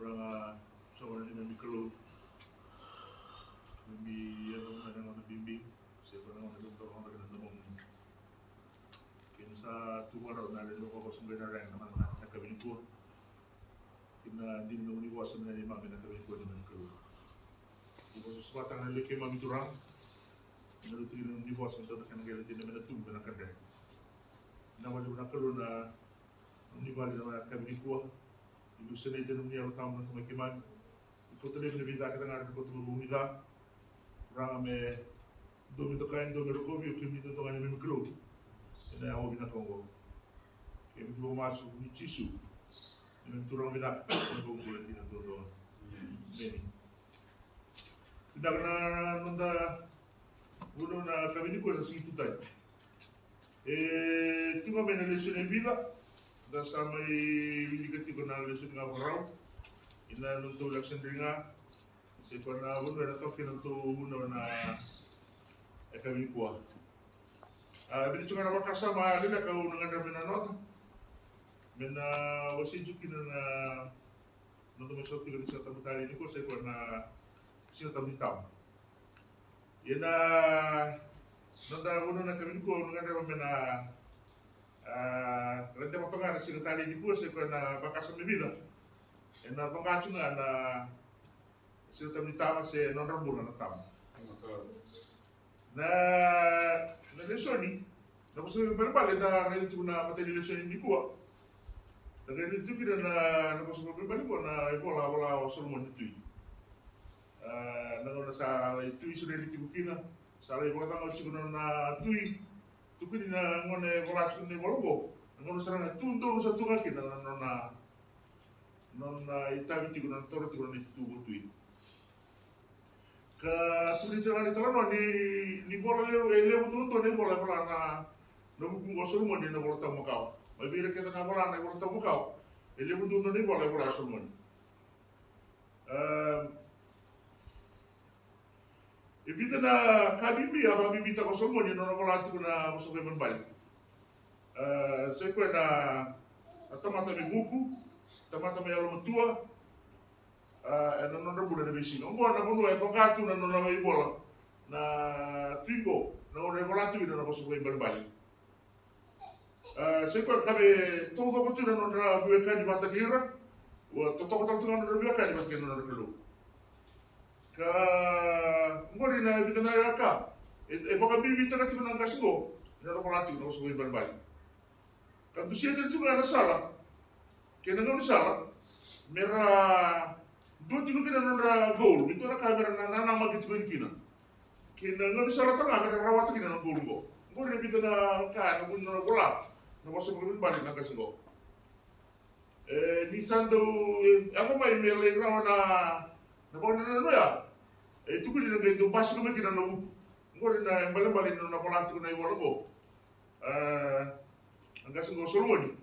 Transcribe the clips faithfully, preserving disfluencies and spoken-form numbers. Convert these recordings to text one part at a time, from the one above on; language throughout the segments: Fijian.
Turaga, sa vaka na neimami Kalou. Neimami yaco mai na gauna bibi, se vaka na gauna bibi, vaka na gauna bibi. Kena sa tu vakarau na lewe ni vosa qo, sa qai na rega na mana na yakavi nikua. Kena dina na nomuni vosa mai na neimami na yakavi nikua, neimami Kalou. Ni vosa sa vaka na lewe keimami Turaga. Ni na lutu kina na nomuni vosa, me dua na kena qele dina me na tubu, me na kadre. Na vale na Kalou na nomuni vale na yakavi nikua. Ni vusinaiti na nomuni Yalo Tabu na Tamai keimami. Ni kauta laivi na veika kece ga era na kauta mai vua ni ca. Turaga, me dua me dokai, dua me rokovi, o kemuni duadua ga neimami Kalou. Ena yawa vinaka oqo. Keimami tu vakamasu ni Jisu. Neimami Turaga vinaka, neimami iVakabula dina duadua. Emeni. Vinaka na noda vunau na yakavi nikua, sa sigi tu tani. E tu ga mai na lesoni e vica, da sa mai wilika tiko na lesoni ga vakarau. Ena nodatou lesoni ga, se koya na vanua ena toka kina nodatou vunau na yakavi nikua. A, vinaka tiko ga na vakasama leleka au na gadreva me na nota. Me na wasei tiko kina na noda mai sota tiko ni Siga Tabu talei nikua, se koya na Siga Tabu ni Tama. Ia na noda vunau na yakavi nikua, au na gadreva me na, a, radeva toka ga na Siga talei nikua, se koya na vakasama e vica. Ena coqa tu ga na Siga Tabu ni Tama se nodra bula na tama. Na, na lesoni, na vosa vakaibalebale da raica tiko na matai ni lesoni nikua. Da qai raica tiko kina na, na vosa vakaibalebale nikua, na ivola a vola o Solomoni na tui. A, na gauna sa lai tu Isireli tiko kina, sa lai vakacagau tiko na nona tui. Tukuni na gauna e vola tiko na ivola oqo, na gauna sara ga tu donu sa tu ga kina na nona, nona itavi tiko, na nona toro tiko na nona itutu vakatui. Ka tukuni tale ga na italanoa ni, ni vola levu, e levu duadua na ivola e vola na, na vuku oqo o Solomoni ena iVola Tabu Makawa. Mai vei ira kece na vola na iVola Tabu Makawa, e levu duadua na ivola e vola o Solomoni. Em, e vica na ka bibi a vakabibitaka o Solomoni ena nona vola tiko na vosa vakaibalebale. E, sa i koya na, na tamata me vuku, tamata me yalomatua, e, ena nodra bula ena veisiga. Oqo na vanua e coqa tu na nona ivola na tui qo, na nona ivola tu ena nona vosa vakaibalebale. E, sa i koya ka me taucoko tu na nodra veiwekani vata kei ira, ua totoka tale tu ga na nodra veiwekani vata kei na nodra Kalou. Ka oqori na vica na ka e, e vakabibitaka tiko na qase qo ena nona vola tiko na vosa vakaibalebale. Ka dusia tale tiko ga na sala kei na gaunisala me ra dua tiko kina na nodra goal, me dua na ka me ra na, nanamaki tiko yani kina. Kei na gaunisala tale ga me ra rawata kina na goal qo. Qori na vica na ka ena vuku ni nona vola na vosa vakaibalebale na qase qo. E, ni sa dau, e, yaco mai me lai rawa na, na vakanananu oya, e tukuni na qai dau basika mai kina na vuku. Qori na ibalebale ni nona vola tiko na ivola qo. E, na qase qo o Solomoni,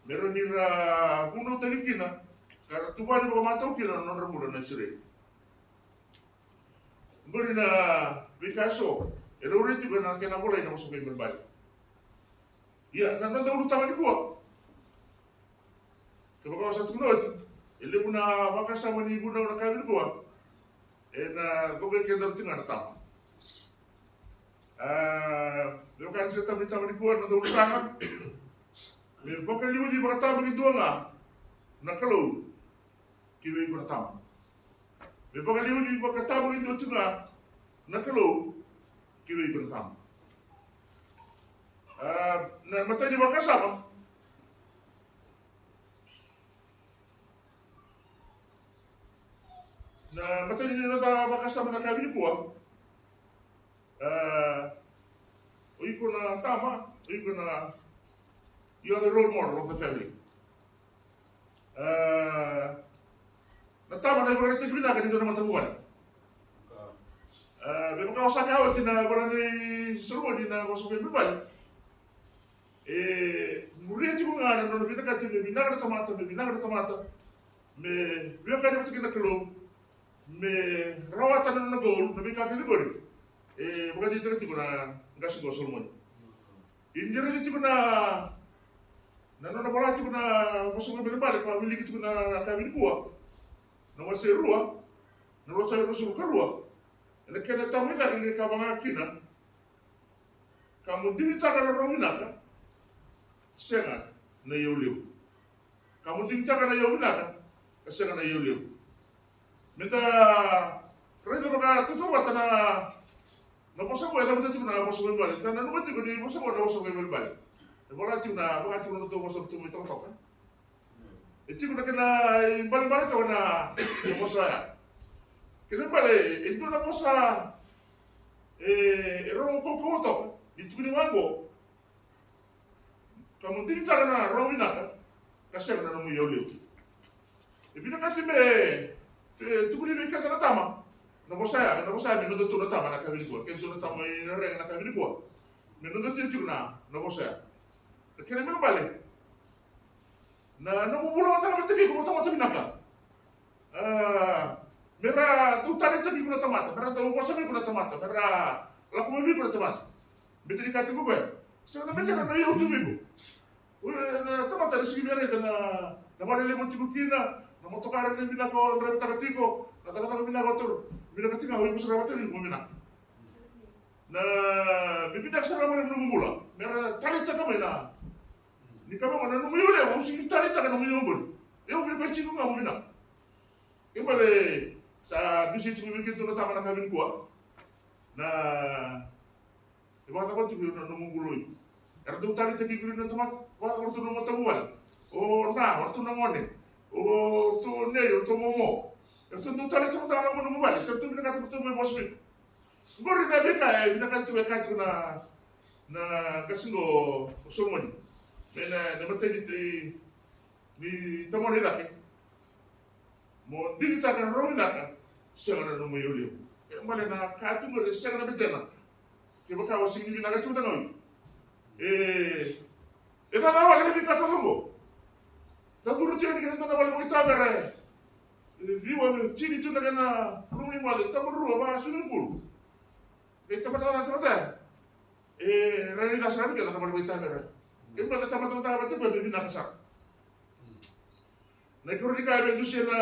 me rawa ni ra vunautaki kina ka ra tuvani vakamatau kina na nodra bula na Isireli. Qori na veika eso e laurai tiko ena kena volai na vosa vakaibalebale. Ia na noda ulutaga nikua, kevaka au sa tukuna oti, e levu na vakasama ni vunau na yakavi nikua ena coqai kedaru tiko ga na tama. A, me vaka ni sa tabu ni tama nikua na noda ulutaga, me vakaliuci vakatabakidua ga na Kalou ki vei iko na tama. Me vakaliuci vakatabakidua tu ga na Kalou ki vei iko na tama. A, na imatai ni vakasama, na imatai ni noda vakasama na yakavi nikua. A, o iko na tama, o iko na, you are the role model of the family. A, na tama na ivakaraitaki vinaka ni dua na matavuvale. A, me vaka au sa kaya oti, na ivola nei Solomoni na vosa vakaibalebale, e muria tiko ga na nona vinakati me vinaka na tamata, me vinaka na tamata, me veiwekani vata kei na Kalou, me rawata na nona goal, na veika kece qori e vakadeitaka tiko na qase qo o Solomoni. Ia ni raica tiko na, na nona vola tiko na vosa vakaibalebale ka wiliki tiko na yakavi nikua, Na wase rua, na wase ruasagavulu ka rua. Ena kena tama i cake ni ka vaga kina. Ka mo digitaka na rau vinaka, sega na iyau levu. Ka mo digitaka na iyau vinaka, ka sega na iyau levu. Meda raica vakatautauvata na, na vosa qo, e cavuta tiko na vosa vakabalebale. Da nanuma tiko ni vosa qo na vosa vakabalebale. E vola tiko na, vaka tiko na nodatou vosa tu mai tokatoka. E tiko na kena ibalebale toka na, na vosa ya. Kena bale, e dua na vosa, e, e rogo kaukauwa toka. Ni tukuni vaqo. Ka mo digitaka na rau vinaka, ka sega na nomu iyau levu. E vinakati me, e, tukuni vei keda na tama. Na vosa ya, na vosa ya me noda tu na tama na ka vinikua. Keda tu na tama i na rega na ka vinikua. Me noda tu tiko na, na vosa ya. Na kena ibalebale. Na nomu bula vata me tiki iko mo tamata vinaka. A, mera dau taleitaki iko na tamata, mera dau vosa vei iko na tamata, mera lako mai vei iko na tamata. Baleta ni ka tiko koya. Sega na baleta na iyau tu vei iko. O, e, na tamata na sega ni via raica na, na vale levu tiko kina, na motokari vinaka o draivataka tiko, na cakacaka vinaka o toro. Vinaka tiko ga o iko sara vata vei iko mo vinaka. Na, me vinaka sara ga mai na nomu bula. Mera taleitaka mai na, ni ka vaka na nomu iyau levu, au sega ni taleitaka na nomu iyau qori. Iyau vinaka tiko ga mo vinaka. Kena ibalebale sa biusi tiko vei keitou na tama na ka vinikua. Na, e vakacava tiko na nomu bula o iko. Era dau taleitaki iko na tamata. Vakacava ratou na nomu matavuvale. O na, o ratou na gone. O ratou nei, o ratou momo. Eratou dau taleitaka na nomu vale. Se ratou vinakata me ratou mai vosa vei iko. Qori na veika e vinakati tiko, e kaya tiko na, na qase qo o Solomoni. Me na, na imatai ni, ni tamona i cake. Mo digitaka na rau vinaka, sega na nomu iyau levu. E bale na ka tu qori e sega na betena. Kevaka o sega ni vinaka tu na gauna. E, e cakava na veika taucoko. Taucoko tiko ni kena dua na vale vakaitamera. E ciwa, tini tu na kena rumu ni moce, taba rua, va swimming pool. E tamata, tamata. E rairai ca sara vei keda na vale vakaitamera. Kena ibalebale na tamata, tamata vata koya me vinaka sara. Na ikarua ni ka e veidusia na,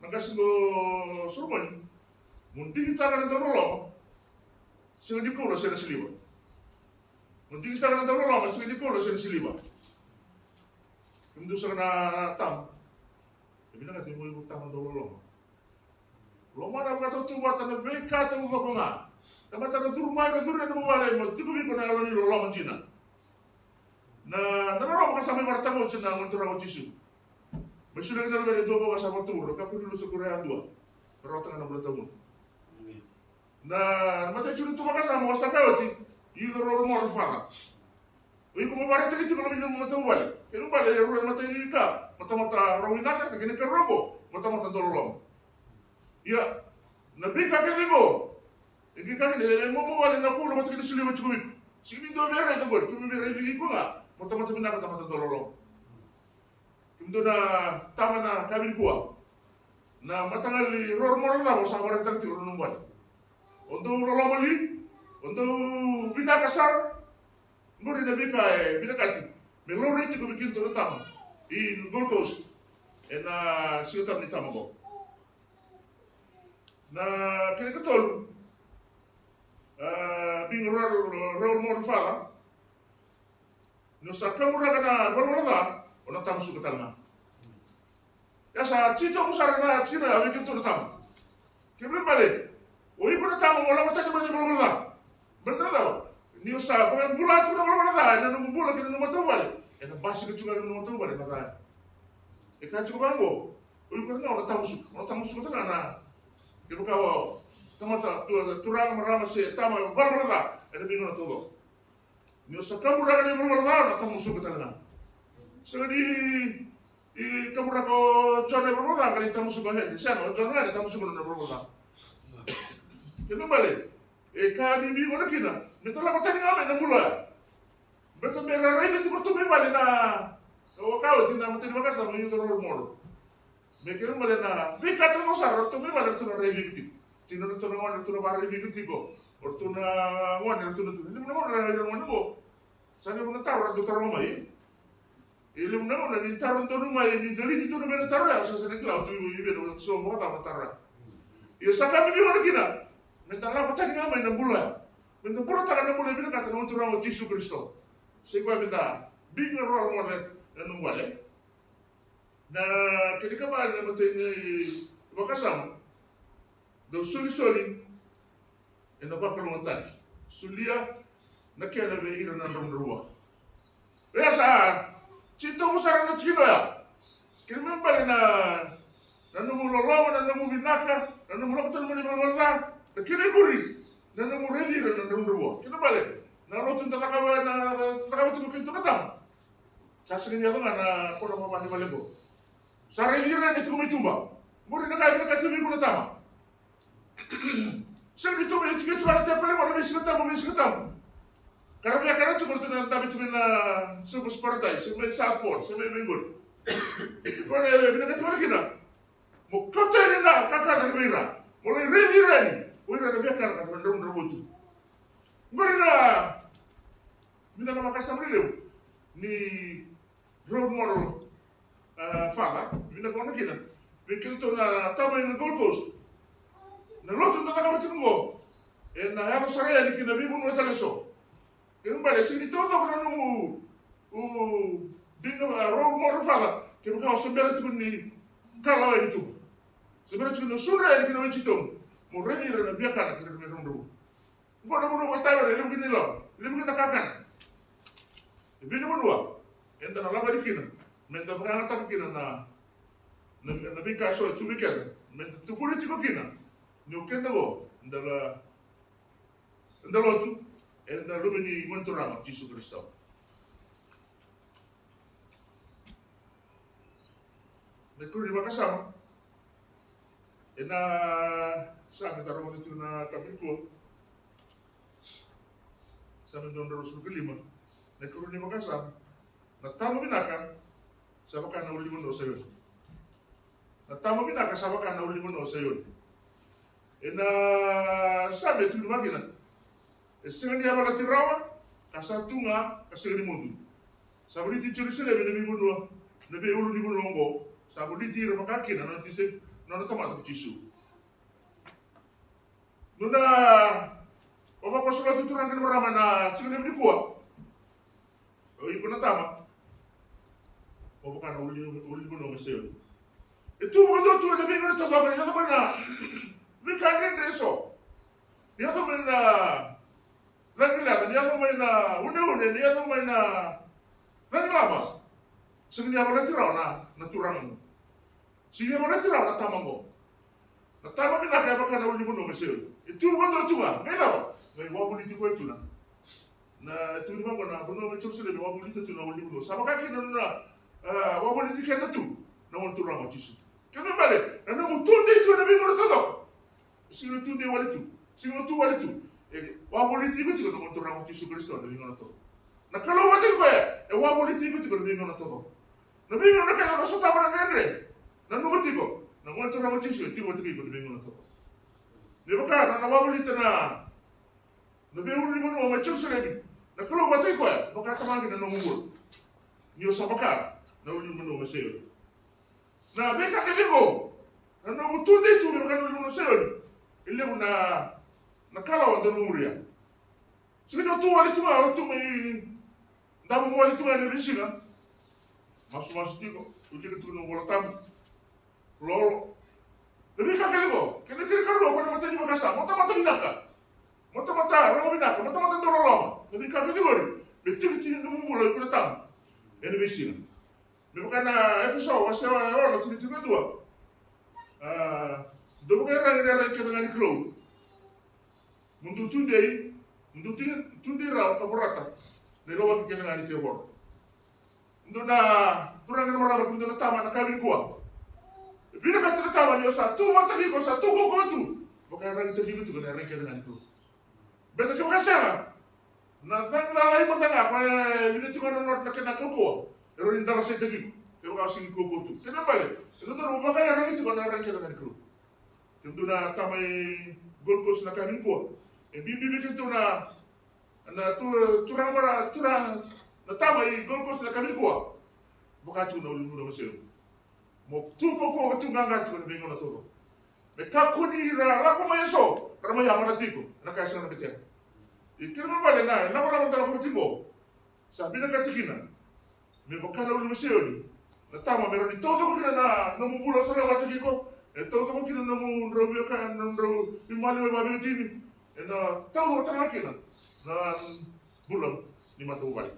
na qase qo Solomoni. Mo digitaka na dauloloma. Sega ni koula se na siliva. Mo digitaka na dauloloma, sega ni koula se na siliva. Kemudou saka na tama. E vinakati mo iko tama dauloloma. Lomana vakatautauvata na veika taucoko ga. Tamata na curu mai, na curu ena nomu vale, mo tiko vei iko na yalo ni loloma dina. Na, na loloma ka sa mai vakaraitaka oti na Gone Turaga o Jisu. Mai solia kina na vale e dua vou ka sa vakaturi, ka kua ni lutu sa kura yadua. Me rawata ga na bula tawamudu. Na matai tiko ni tuva ka sa mo sa kaya oti, you the role model father. O iko mo vakaraitaki tiko loma ni nomu matavuvale. Kena ibalebale e rua na matai ni ka, mo tamata rau vinaka, ka kena ikarua qo, mo tamata dauloloma. Ia, na veika kece qo, e qai kaya ni e momo wale na koula vata kei na siliva tiko vei iko. Sega ni dua via raica qori, kemudou via raici iko ga, mo tamata vinaka, tamata dauloloma. Kemudou na tama na ka vinikua. Na mataqali role model cava o sa vakaraitaka tiko na nomu vale? O dau loloma li, o dau vinaka sara. Qori na veika e vinakati me laurai tiko vei kemudou na tama i Gold Coast ena Siga Tabu ni Tama qo. Na kena ikatolu, a, being a role, role model father. Ni o sa kaburaka na valavala ca, o na tama suka tale ga. Ia sa titobu sara na tikina ya vei keitou na tama. Kena ibalebale, o iko na tama mo lako tani mai na valavala ca. Baleta na cava? Ni o sa vakabula tiko na valavala ca ena nomu bula kei na nomu matavuvale, ena basika tiko ga na nomu matavuvale na ca ya. E kaya tiko vaqo, o iko ga o na tama suka, o na tama suka tale ga na, kevaka o tamata, tu-, turaga, marama se tama valavala ca ena veigauna taucoko. Ni o sa kaburaka na ivalavala ca, na tamusuka tale ga. Sega ni, i kaburaka o Jona na ivalavala ca, ka ni tamusuka o Heli. Sega, o Jona ga na tamusuka na ivalavala ca. Kena ibalebale, e ka ni veigauna kina, me da lako tani ga mai na bula. Baleta me ra raica tiko ratou mai vale na, na waka oti na matai ni vakasama, you the role model. Me kena ibalebale na veika taucoko sara, o ratou mai vale o ratou na raici iko tiko. Tina o ratou na gone o ratou na vakaraici iko tiko. O ratou na gone o ratou na tu. Ni na gone o ratou na gone qo. Sa ni vuna taro o ratou taro mai. E levu na gauna ni taro donu mai, ni caliti donu mai na taro ya, sa sega ni kila o tu i vei, na so vakacava na taro ya. Ia sa ka bibi gona kina, meda lako tani ga mai na bula ya. Meda bulataka na bula e vinakata na Turaga o Jisu Karisito. Sa i koya meda being a role model ena nomu vale. Na kena ikava ni matai ni vakasama, dau solisoli ena vakalougatataki. Solia na kena vei ira na dravudravua. Ia sa titobu sara na tikina oya. Kena ibalebale na, na nomu loloma, na nomu vinaka, na nomu lako tale mai na ivalavala ca, na kena ikuri, na nomu raici ira na dravudravua. Kena ibalebale na lotu da cakava, na cakava tiko keitou na tama. Sa sega ni yaco ga na koro vava ni vale qo. Sa raici ira ni tiko mai tuba. Qori na ka e vinakati vei iko na tama. Sega ni tu mai tiko, tiko na tepale mo na veisiga tabu, veisiga tabu. Ka ra via kana tiko tu na dabe tiko na Surfers Paradise, mai Southport, se mai vei qori. Ko na e vinakati vale kina. Mo kauta yani na kakana ki vei ira. Mo lai raici ira yani. O ira na viakana ka dravudravua tu. Qori na, mi na vakasama lelevu ni role model, ah, father, vinaka vaka kina vei keitou na tama ina Gold Coast. Na lotu da cakava tiko qo ena yaco sara yani ki na veivanua tale eso. Kena ibalebale sega ni taucoko na nomu, u, being a role model father kevaka o se bera tiko ni kalawa yani tu. Se bera tiko ni sudra yani ki na wai titobu mo raici ira na viakana kei ira na dravudravua. Qo na vanua vakatavera, e levu kina na ilavo, e levu kina na kakana. E vei na vanua eda na lako yani kina meda vakayagataka kina na, na, na veika eso e tu vei keda, meda tukuna tiko kina ni o keda qo eda la, eda lotu, eda luve ni Gone Turaga o Jisu Karisito. Na ikuri ni vakasama ena Same da rogoca tiko na kapi nikua. Same dua na drau ruasagavulu ka lima. Na ikuri ni vakasama: Na tama vinaka sa vaka na ulunivanua o Saioni. Na tama vinaka sa vaka na ulunivanua o Saioni. Ena Same e tukuni vaka kina: E sega ni yavalati rawa, ka sa tu ga ka sega ni mudu. Sa voliti Jerusalemi na veivanua, na veiulunivanua oqo, sa voliti ira vaka kina na nona tisaipeli, na nona tamata ko Jisu. Nona vavakoso lotu, turaga kei na marama, ena siga levu nikua. O iko na tama, o vaka na uli, ulunivanua mai Saioni. E tu vakadua tu ena veigauna taucoko, ni yaco mai na veika dredre eso, ni yaco mai na cagi leca, ni yaco mai na uneune, ni yaco mai na cagi laba. Sega ni yavalati rawa na, na turaga qo. Sega ni yavalati rawa na tama qo. Na tama vinaka e vaka na ulunivanua mai Saioni. E tu vakadua tu ga, qai cava? Qai wavoliti koya tu na, na, e tukuni vaqo, na vanua mai Jerusalemi e wavolita tu na ulunivanua. Sa vaka kina na nona, a, wavoliti keda tu na Gone Turaga o Jisu. Kena ibalebale, na nomu tudei tu ena veigauna taucoko. Sega ni tudei wale tu, sega ni tu wale tu. E wavoliti iko tiko na Gone Turaga o Jisu Karisito ena veigauna taucoko. Na Kalou vata kei koya e wavoliti iko tiko ena veigauna taucoko. Na veigauna kece o sotava na dredre, nanuma tiko, na Gone Turaga o Jisu e tiko vata kei iko na veigauna taucoko. Me vaka na, na wavolita na, na veiulunivanua mai Jerusalemi na Kalou vata kei koya, vaka tamaqu na nomu bula. Ni o sa vaka na ulunivanua mai Saioni. Na veika kece qo, na nomu tudei tu me vaka na ulunivanua o Saioni, e levu na, na kalawa dau na muria. Sega ni o tu wale tu ga, o tu mai, dau moce tu ga ena veisiga. Masumasu tiko, wilika tiko na iVola Tabu. Lolo. Na veika kece qo, kena, kena ikarua, ko na matai ni vakasama, mo tamata vinaka. Mo tamata rogo vinaka, mo tamata dau loloma. Na veika kece qori me tiki tu ena nomu bula, iko na tama, ena veisiga. Me vaka na Efeso wase ono, tikina tinikadua. A, dou vakaiyaragi ena iyaragi kece ga ni Kalou. Mo dou tudei, mo dou tu, tudei rawa ka vorata na ilawaki kece ga ni tevoro. Dou na turaga kei na marama, kemudou na tama, na ka nikua. Vinakata na tama ni o sa tu vata kei iko, sa tu kaukaua tu, vakaiyaragitaki iko tiko ena iyaragi kece ga ni Kalou. Baleta kevaka sega, na cagi lalai mada ga koya e vica tiko na nota na kena kaukauwa, e rawa ni dalasaitaki iko kevaka o sega ni kaukauwa tu. Kena ibalebale, e dodonu mo vakaiyaragi tiko ena iyaragi kece ga ni Kalou. Kemudou na tama i Gold Coast na yakavi nikua, e bibi vei keitou na, na tu, turaga mara, turaga, na tama i Gold Coast na yakavi nikua. Vaka tiko na ulunivanua o Saioni. Mo tu kaukaua ka tu qaqa tiko ena veigauna taucoko. Me kakua ni ra lako mai eso, ra mai yamana tiko ena ka e sega na betena. Ia kena ibalebale na, na ilakolako eda lako tiko, sa vinakati kina me vaka na ulunivanua o Saioni na tama, me rawa ni taucoko kina na nomu bula, sa na vata kei iko, e taucoko kina na nomu drau veiwekani, na nomu drau veimaliwai vakaveiwatini, ena taucoko tale ga kina na bula ni matavuvale.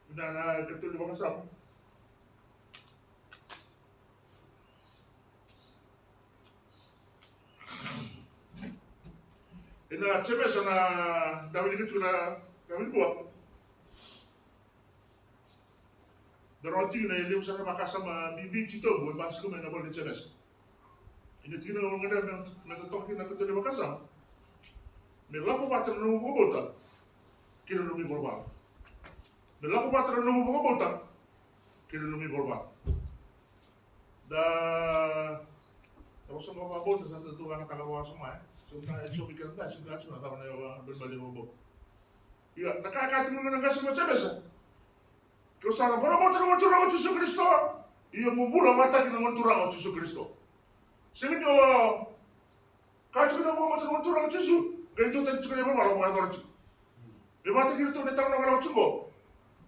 Vinaka na keitou ni vakasama. Ena Jemesa na, da wilika tiko na, na wilibua. Da rogoca tiko na levu sara na vakasama bibi titobu e basika mai na ivola ni Jemesa. Ena tikina oqo ga me, me da toka kina na keitou ni vakasama. Me lako vata na nomu vakabauta kei na nomu ivalavala. Me lako vata na nomu vakabauta kei na nomu ivalavala. Da, da vosa ga vakabauta, sa da tu vakataka vakasama, e. So na, e so mi keda, so na, so na cava na ibalebale vakabauta. Ia, na ka e kaya tiko na qase ko Jemesa. Ke o sa vakabauta na Gone Turaga o Jisu Karisito, ia mo bula vakataki na Gone Turaga o Jisu Karisito. Sega ni o kaya tiko na vakabauta na Gone Turaga o Jisu, qai dua tani tiko na ivalavala o vakayacora tiko. Me vakataki iratou na itavi na ka lako tiko.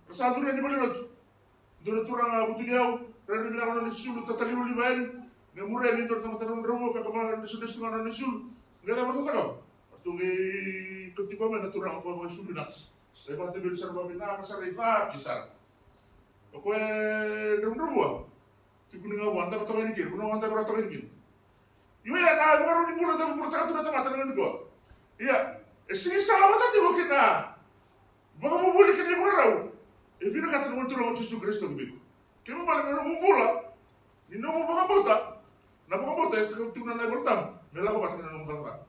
Ra sa curu yani valenilotu. Dua na turaga vutuniyau, rairai vinaka na nona isulu, tatali luluva yani. Qai muria yani e dua na tamata dravudravua, ka kama na nona isulu, na nona isulu. Qai cava ratou cakava? Ratou qai kauti koya mai na turaga ko isulu vinaka. Sa ivakataveli sara vakavinaka sara, icake sara. O koya e dravudravua. Tiko ni ga vua, dabe toka yani kina, vanua ga dabe toka yani kina. Io, ia na ivakarau ni bula dabe bulataka tu na tamata na gauna nikua. Ia, e sega ni sala vata tiko kei na vakavuvuli kei na ivakarau e vinakata na Gone Turaga o Jisu Karisito vei iko. Kena ibalebale na nomu bula, ni nomu vakabauta, na vakabauta e tukuna na iVolatabu me lako vata kei na nomu cakacaka.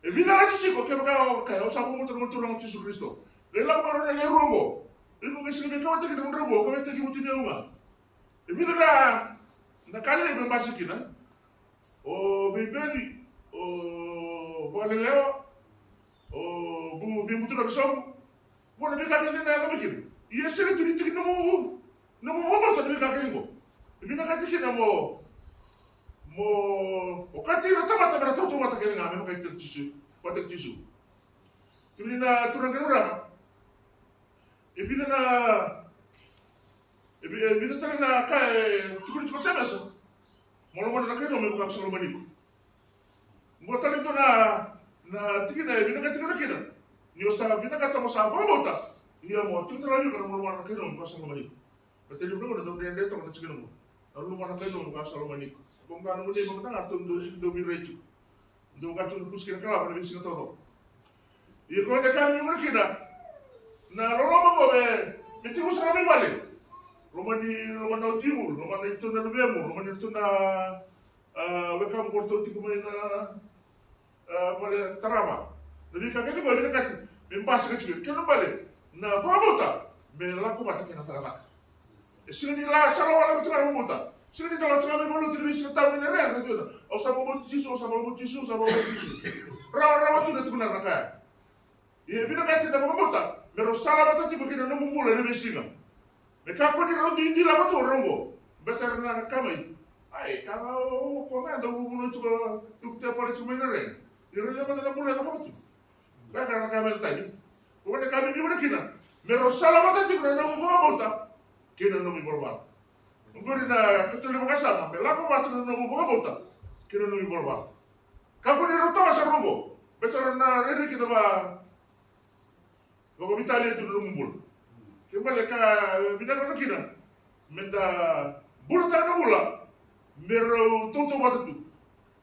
E vica ga tiko kevaka o kaya, au sa vakabauta na Gone Turaga o Jisu Karisito. Qai lako mai na lewe rua oqo. Iko qai sega ni kauwaitaki na dravudravua, kauwaitaki vutuniyau ga. E vica na, na ka lelevu e basika kina. O veibeci, o vakalelewa, o bu, veibuturaki sobu. Mo na veika kece na yaco mai kina. Ia sega tu ni tiki nomu, nomu vakabauta na veika kece qo. E vinakati kina mo, mo okati ira na tamata me ra tautauvata kece ga me vaka Jisu, vata Jisu. Tukuni na turaga kei na marama. E vica na, e vi-, e vica tale na ka e tukuni tiko o Jemesa. Mo lomana na kai nomu me vaka ko sa lomani iko. Qo tale dua na, na tikina e vinakati kina kina. Ni o sa vinakata mo sa vakabauta, ia mo tiko tale vei iko na mo lomana na kai nomu me vaka ko sa lomani iko. Baleta levu na gauna dau dredre toka na tikina qo. Na lomana na kai nomu me vaka ko sa lomani iko. Ko ga na gauna e vaka ga ratou dau, dau veirai tiko. Dau qai tu na kusi kei na kalava na veisiga taucoko. Ia ko na ka me vuna kina na loloma qo me, me tiko sara mai vale. Lomani, lomani na watimu, lomani iratou na luvemu, lomani iratou na, a, wekamu ko ratou tiko mai na, a, vale tarava. Na veika kece qo e vinakati me basika tiko. Kena ibalebale na vakabauta me lako vata kei na cakacaka. E sega ni la sala wale ko tiko na vakabauta. Sega ni da lako tiko mai valuti na veisiga tabu ena rega, ka tukuna, au sa vakabauti Jisu, au sa vakabauti Jisu, au sa vakabauti Jisu. Rawarawa tu na tukuna na ka ya. Ia e vinakati na vakabauta me rau sala vata tiko kei na nomu bula ena veisiga. Me kakua ni rau didi lako tu rau qo. Beta era na ka mai. Ai, ka ga o, o, ko ga dau vunau tiko, tiko te pale tiko mai na rega. Ia rau leva na bula e cakava tu. Beka na ka me na tani. Ko na ka me biu na kina. Me rau sala vata tiko na nomu vakabauta kei na nomu ivalavala. Oqori na keitou na vakasama, me lako vata na nomu vakabauta kei na nomu ivalavala. Kakua ni rau toka sara oqo. Beta na rairai kina va, vakaveitalia tu na nomu bula. Kena ibalebale ka vinaka na kina me da bulataka na bula me rau tautauvata tu,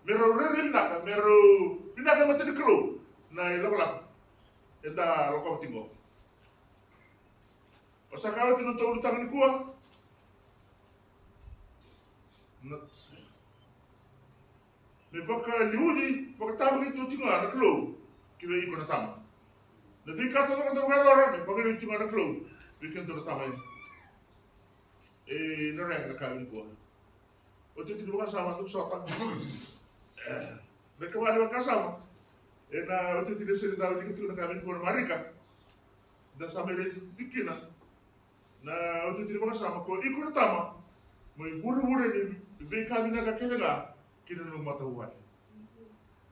me rau rairai vinaka, me rau vinaka e mata ni Kalou na ilakolako eda lakova tiko. O sa ka oti na tou ulutaga nikua. Na, me vakaliuci, vakatabakidua tiko ga na Kalou ki vei iko na tama. Na veika taucoko eda vakayacora, me vakaliuci tiko ga na Kalou vei kemudou na tama. E, na rega na ka nikua. Oti, oti ni vakasama, tou sota. Na ikava ni vakasama. Ena otioti ni lesoni da wilika tiko na ka me ni kua na Marika. Da sa mai raica tiko kina na otioti ni vakasama, ko iko na tama, mo ivurevure ni veika vinaka kece ga ki na nomu matavuvale.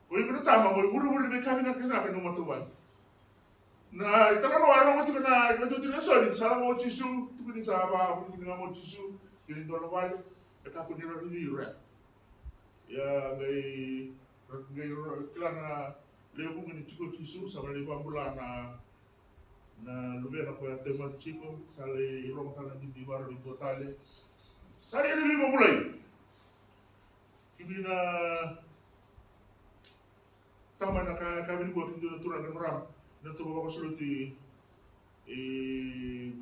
Ko iko na tama, mo ivurevure ni veika vinaka kece ga ki na nomu matavuvale. Na italanoa e rogo tiko na otioti ni lesoni, sa lako o Jisu, tukuni sa vakavunivuni ga mai o Jisu ki na dua na vale, e kakua ni ra raici ira. Ia qai, qai kila na lewe vuqa ni tiko o Jisu, sa mai lai vakabula na, na luvena koya tauvimate tiko, sa lai rogo tale na bibi, vakarau ni dua tale. Sa lai yani veivakabulai. Kemuni na tama, na ka, ka vinikua, kemudou na turaga kei na marama, na turaga vakasoloti, e,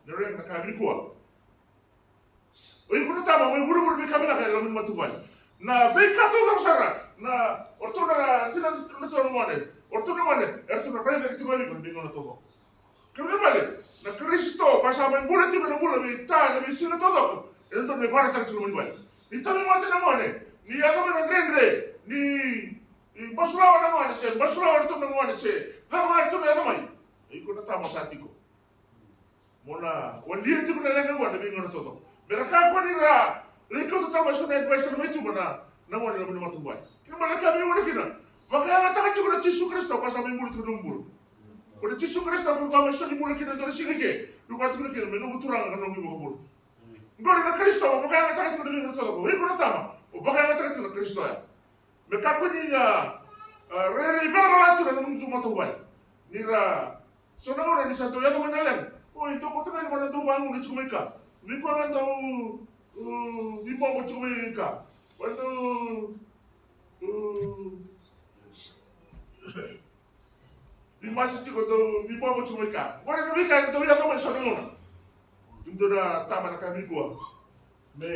na rega na ka vinikua. O iko na tama, mo ivurevure ni veika vinaka ena loma ni matavuvale. Na veika taucoko sara, na, o ratou na tina, na tou na gone, o ratou na gone, eratou na raica tiko o iko ena veigauna taucoko. Kemuni na vale, na Karisito, koya sa mai bula tiko na bula vei Ta ena veisiga taucoko, e dodonu me vakaraitaka tiko ena nomuni vale. Ni tauvimate na gone, ni yaco mai na dredre, ni, ni basulawa na gone se, basulawa ratou na gone se, cava ga ratou na yaco mai, o iko na tama sa tiko. Mo na walia tiko na leqa ni gone ena veigauna taucoko. Me ra kakua ni ra lai kauta tale mai so na advice tale mai tuba na, na gone ena loma ni matavuvale. Kena ibalebale ka veigauna kina, vakayagataka tiko na Jisu Karisito, koya sa mai bula tiko ena nomu bula. Ko na Jisu Karisito, ko koya mai soli bula kina ena dua na siga eke, ni koya tukuna kina me noqu Turaga ka noqu iVakabula. Qori na Karisito, vakayagataka tiko ena veigauna taucoko. O iko na tama, o vakayagataka tiko na Karisito ya. Me kakua ni na, a, rairai velavela tu na nomu matavuvale. Ni ra, so na gauna ni sa dau yaco mai na leqa. Oi, dau kauta ga ni vaka dau vaguna tiko mai ka. Ni koya ga dau, u, ni bobo tiko mai ka. Vaka dau, u, ni masi tiko, dau, ni bobo tiko mai ka. Qori na veika e dau yaco mai so na gauna. Kemudou na tama, na ka vinikua, me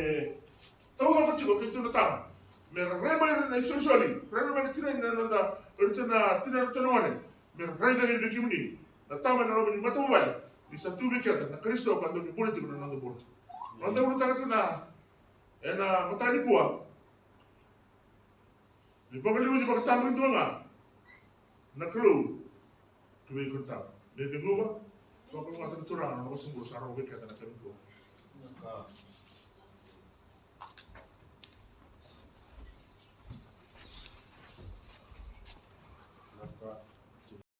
taucoko tiko keitou na tama, me ra raica mai ira na isolisoli, raica mai na tina ni noda, ira na tina, iratou na gone, me ra raica vei kemuni na tama ena loma ni matavuvale, ni sa tu vei keda na Karisito ka dau ni bula tiko na noda bula. Noda ulutaga tiko na, ena mataka nikua. Me vakaliuci vakatabakidua ga na Kalou ki vei iko na tama. Me ceguva, vakalougatataka na Turaga na nona vosa bula sa rogo vei keda na ka nikua.